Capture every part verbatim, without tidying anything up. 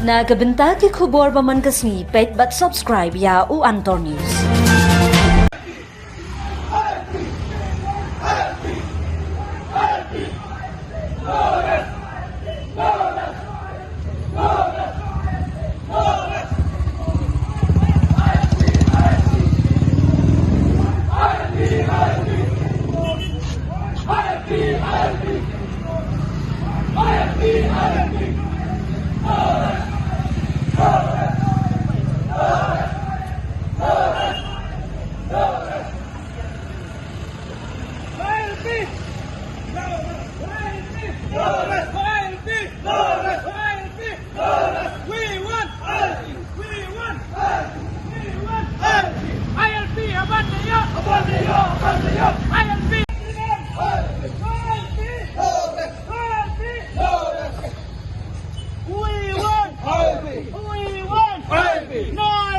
Na ka bynta ki khubor ba man ka sngi, peit bad subscribe ïa u Antor News. We want I L P. We want I L P. We want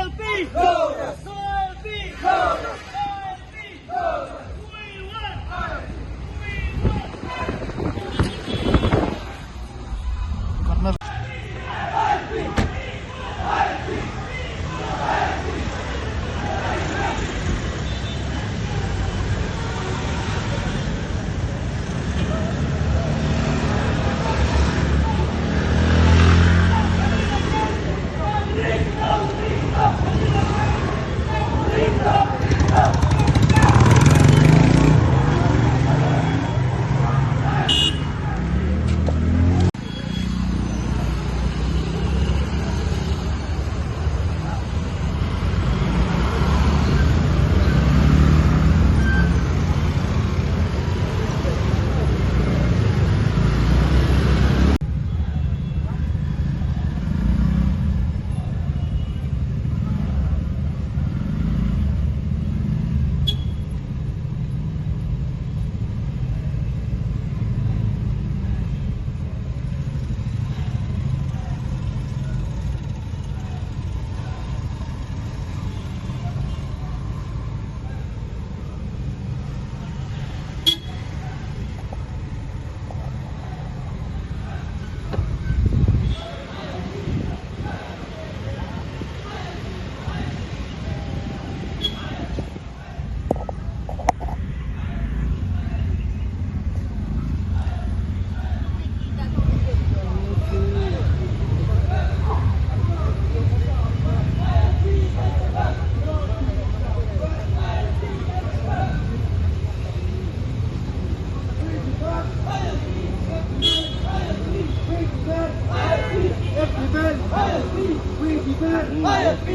I L P.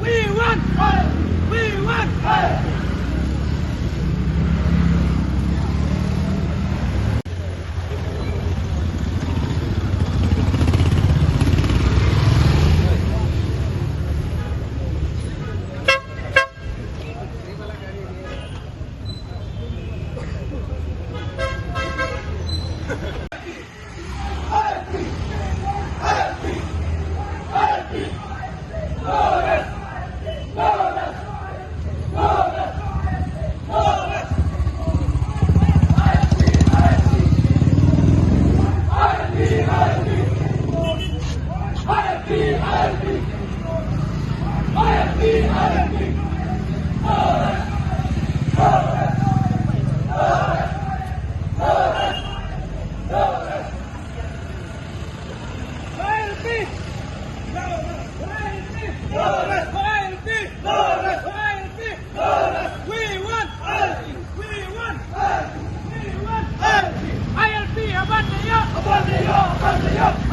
We want, we want. We want, we want, we want I L P. I L P, aban ïa. Aban ïa, aban ïa.